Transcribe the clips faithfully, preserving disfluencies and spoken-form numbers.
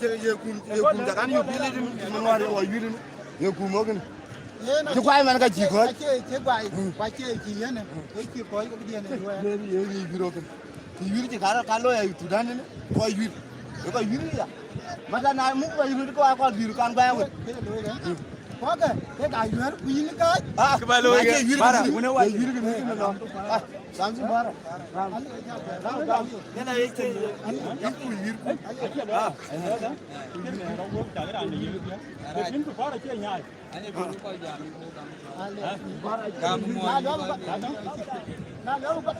Ye, ye kum, ye kum, jakan yu pili din, min wari wa yuri ni. Ye kum okin. Ci kuai man ka ci kɔc. Ci, ci kuai, kwa ci, ci yene. Ci kɔc ko bidi yene. Ye, ye, ye yuri okin. Ci yuri ci karo, kalo ya tu dan ni. Ko yuri. Ko yuri ya. Mata na mu ko yuri ko, ko yuri kan ba ya wet. Kɔ̈kë, ke ka yuɛ̈r ku yïn kääc. Ah, kë ba looi ke, bara, wun ë wac. Yïn kë, yïn kë nɔ. Ah, samsi bara. Ram, ram, ram. Yɛn a yec ke, yïn ku yïn ku. Ah. Yïn ku bara cie nyaai. Ah. Bara cie nyaai. Na lɔ, na lɔ.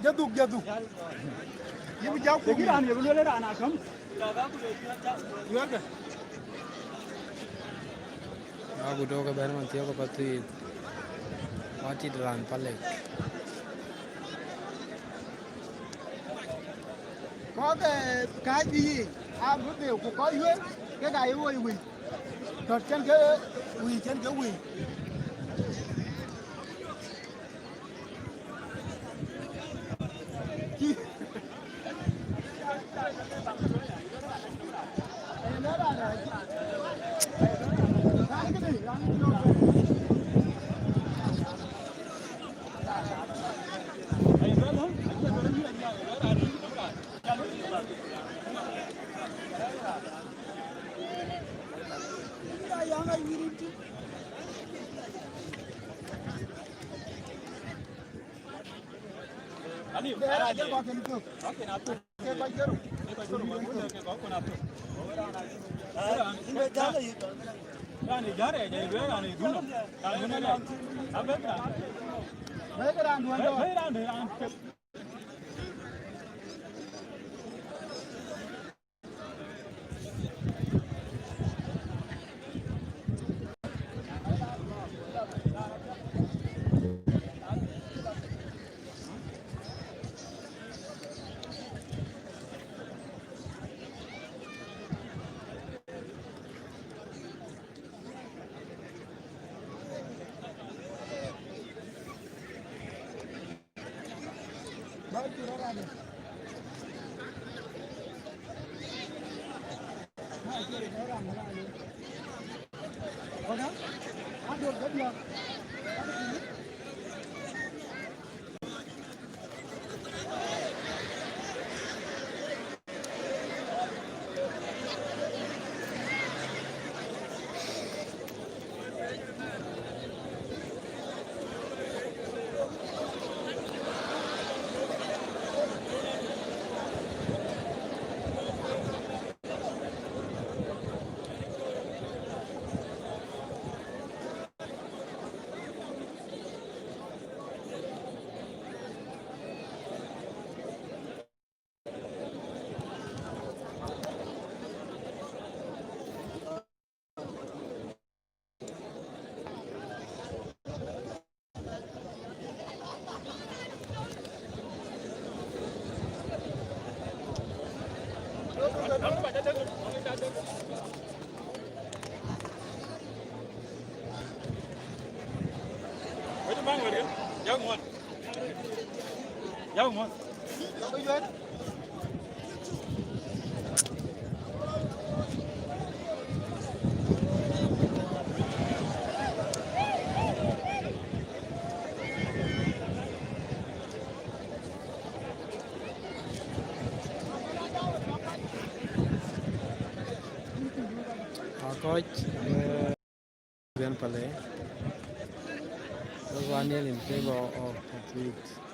Jaduk, jaduk. Yibu jauku. Aku dok ke bɛ̈n man thiɔ̈k ke Pathuyith. Watit raan Palek. Kɔ̈k, eh, kääc bï yiic, a bï dheu, ku kɔc yuëër, kek aa ye woi wïc. Tɔ̈t cɛn ke wïc, cɛn ke wïc. Akɔc, eh, ben pale. Those one nil in favor of Pathuyith.